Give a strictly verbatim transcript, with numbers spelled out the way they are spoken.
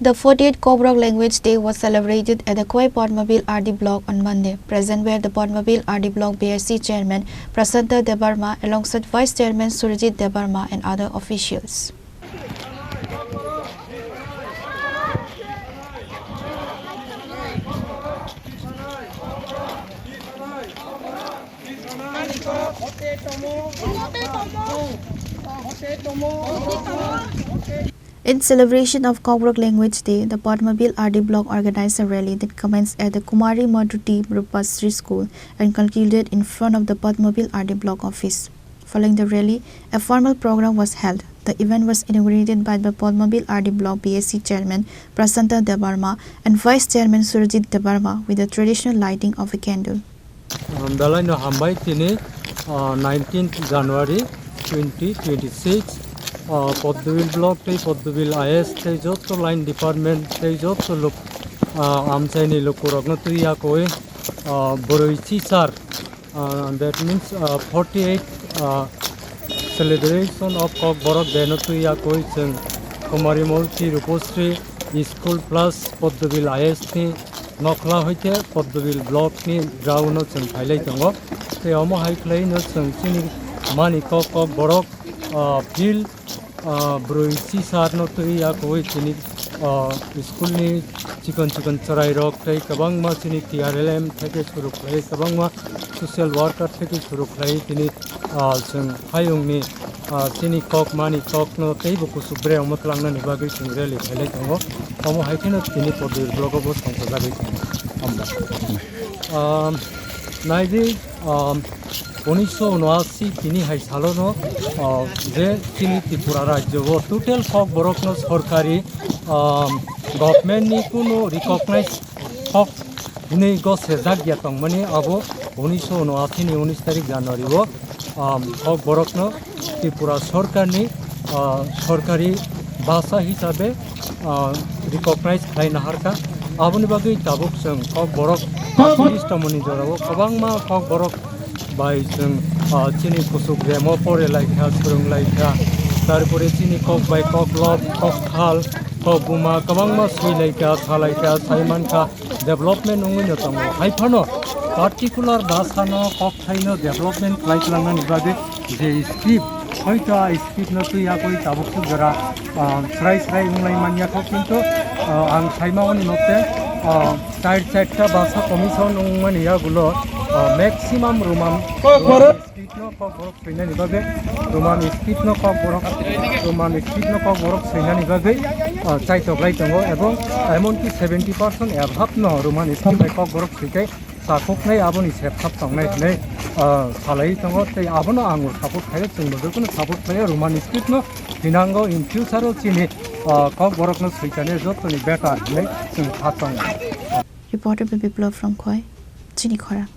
The forty-eighth Kokborok Language Day was celebrated at the Khowai Padmabil R D Block on Monday. Present were the Padmabil R D Block B R C Chairman Prasanta Debbarma alongside Vice Chairman Surajit Debbarma and other officials. In celebration of Kokborok Language Day, the Padmabil R D Block organized a rally that commenced at the Kumari Madhuti Rupasri School and concluded in front of the Padmabil R D Block office. Following the rally, a formal program was held. The event was inaugurated by the Padmabil R D Block B S C Chairman Prasanta Debbarma and Vice Chairman Surajit Debbarma with the traditional lighting of a candle. Um, belai no hambai tini, uh, nineteenth January twenty twenty-six, uh, Poddobil Block tei Poddobil I S tei joto line department tei joto lok, uh, amchaini lukurokno twi yakwi, uh, bwrwi chisar, uh, that means, uh, forty-eight, uh, celebration of Kokborok Day no twi yakwi chwng Kumari Multi Rupasri School plus Poddobil I S ni Nokhla hoite Poddobil block ni ground o chwng phailai tongo. Tei omo hai khlai no chwng chini mani kok kok borok, ah, field, ah, bwrwi chisar no twi yakwi chini, ah, school ni chikon chikon chwrai rok tei kwbangma chini T R L M theke suru khlai kwbangma social worker theke suru khlai tini, ah, chwng hayungni, ah, chini kok mani kokno teibo kuchuk bre omo twlangnani bagwi chwng rally khailai tongo. Omo hai kheno tini Poddobil blogo bo songchajagwi tongo. Hambai. Um, naidi, um, unisho unoashi tini hai salono, uh, je chini Tripura rajyo o total kok borokno sorkari, um, government ni kunu recognize kok hinwi go sejak ya tongmani abo unisho unoashi ni unis tarik January o, um, kok borokno Tripura sorkarni, ah, sorkari bhasha hisabe, ah, recognize khlai naharkha. Aboni bagwi tabuk chwng kok borok cholish tomoni jorao kwbangma kok borok bai chwng, ah, chini kuchuk remo pore laikha, swrwng laikha. Tarpore chini kok bai kok lok, kok thal, kok buma kwbangma swi laikha, sa laikha, sai mankha. Development wngwi no tongo. Hai phano particular bhasha no kok thaino development khlai tlangnani bagwi je script, hoito a script no twi yakwi tabuk suk jora, ah, srai srai wnglai man ya kho, kintu, ah, ang saima oni mote, ah, char charta bhasha commission wngmani yagulo, ah, maximum Roman script no kok borok swinani bagwi, Roman script no kok borok, Roman script no kok borok swinani bagwi, ah, chaitok lai tongo, ebong emonki seventy percent above no Roman script bai kok borok switai chakhoknai, aboni septhap tongnai hinwi, ah, salai tongo. Tei abono ang support khaio, chwngbo jotono support khaio. Roman script no hinango in future o chini, ah, kok borok no swikani jotoni better hinwi chwng kha tongo. Reporter Biplab from Khowai, Chini Khorang.